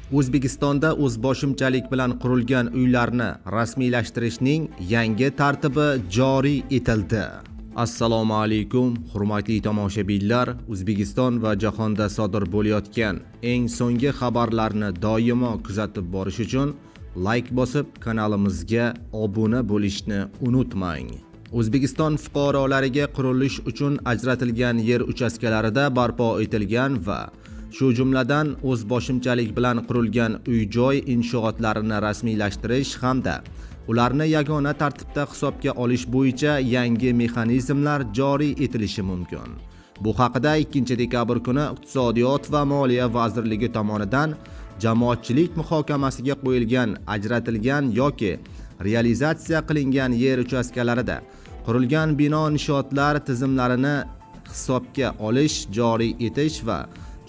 O'zbekistonda o'zboshimchalik bilan qurilgan uylarni rasmiylashtirishning yangi tartibi joriy etildi. Assalomu alaykum, hurmatli tomoshabinlar. O'zbekiston va jahonda sodir bo'layotgan eng so'nggi xabarlarni doimo kuzatib borish uchun layk bosib, kanalimizga obuna bo'lishni unutmang. O'zbekiston fuqarolariga qurilish uchun ajratilgan yer uchastkalarida barpo etilgan va shu jumladan o'zboshimchalik bilan qurilgan uy-joy inshootlarini rasmiylashtirish hamda ularni yagona tartibda hisobga olish bo'yicha yangi mexanizmlar joriy etilishi mumkin. Bu haqida 2-dekabr kuni Iqtisodiyot va moliya vazirligi tomonidan jamoatchilik muhokamasiga qo'yilgan ajratilgan yoki realizatsiya qilingan yer uchastkalarida qurilgan bino inshootlar tizimlarini hisobga olish joriy etish va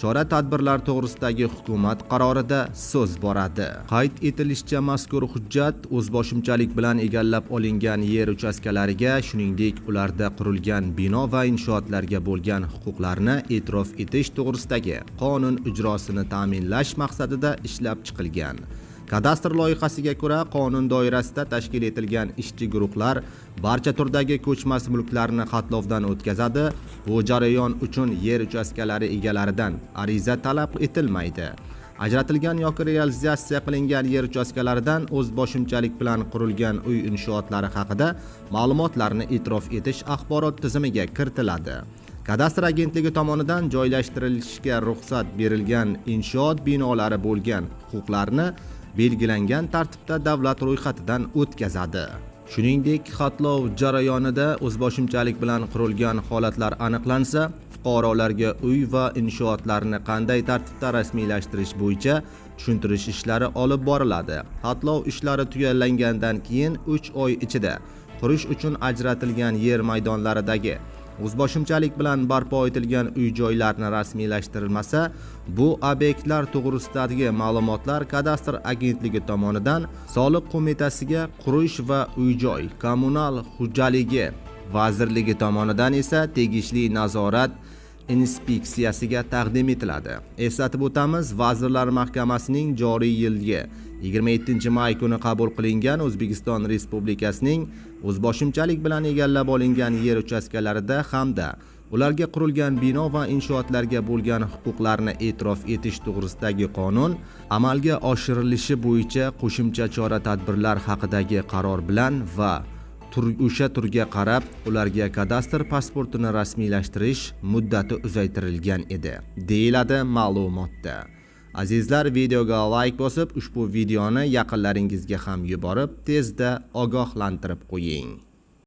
chora-tadbirlar to'g'risidagi hukumat qarorida so'z boradi. Qayd etilishicha, mazkur hujjat o'zboshimchalik bilan egallab olingan yer uchastkalariga, shuningdek, ularda qurilgan bino va inshootlarga bo'lgan huquqlarni e'tirof etish to'g'risidagi qonun ijrosini ta'minlash maqsadida ishlab chiqilgan. Kadastr loyihasiga ko'ra, qonun doirasida tashkil etilgan ishchi guruhlar barcha turdagi ko'chmas mulklarni xatlovdan o'tkazadi. Bu jarayon uchun yer uchastkalari egalaridan ariza talab etilmaydi. Ajratilgan yoki realizatsiya qilingan yer uchastkalaridan o'zboshimchalik bilan qurilgan uy inshootlari haqida ma'lumotlarni e'tirof etish axborot tizimiga kiritiladi. Kadastr agentligi tomonidan joylashtirilishga ruxsat berilgan inshoot binolari bo'lgan huquqlarni belgilangan tartibda davlat ro'yxatidan o'tkazadi. Shuningdek, xatlov jarayonida o'zboshimchalik bilan qurilgan holatlar aniqlansa, fuqarolarga uy va inshootlarni qanday tartibda rasmiylashtirish bo'yicha tushuntirish ishlari olib boriladi. Xatlov ishlari tugallangandan keyin 3 oy ichida qurish uchun ajratilgan yer maydonlaridagi o'zboshimchalik bilan barpo etilgan uy-joylarni rasmiylashtirilmasa, bu obyektlar to'g'risidagi ma'lumotlar kadastr agentligi tomonidan Soliq qo'mitasiga, Qurish va uy-joy kommunal xo'jaligi vazirligi tomonidan esa tegishli nazorat inspeksiyasiga taqdim etiladi. Eslatib o'tamiz, Vazirlar Mahkamasining joriy yilgi 27-may kuni qabul qilingan O'zbekiston Respublikasining o'zboshimchalik bilan egallab olingan yer uchastkalarida hamda ularga qurilgan bino va inshootlarga bo'lgan huquqlarni e'tirof etish to'g'risidagi qonun amalga oshirilishi bo'yicha qo'shimcha chora-tadbirlar haqidagi qaror bilan va o'sha turga qarab ularga kadastr pasportini rasmiylashtirish muddati uzaytirilgan edi, deyiladi ma'lumotda. Azizlar, videoga layk bosib, ushbu videoni yaqinlaringizga ham yuborib, tezda ogohlantirib qo'ying.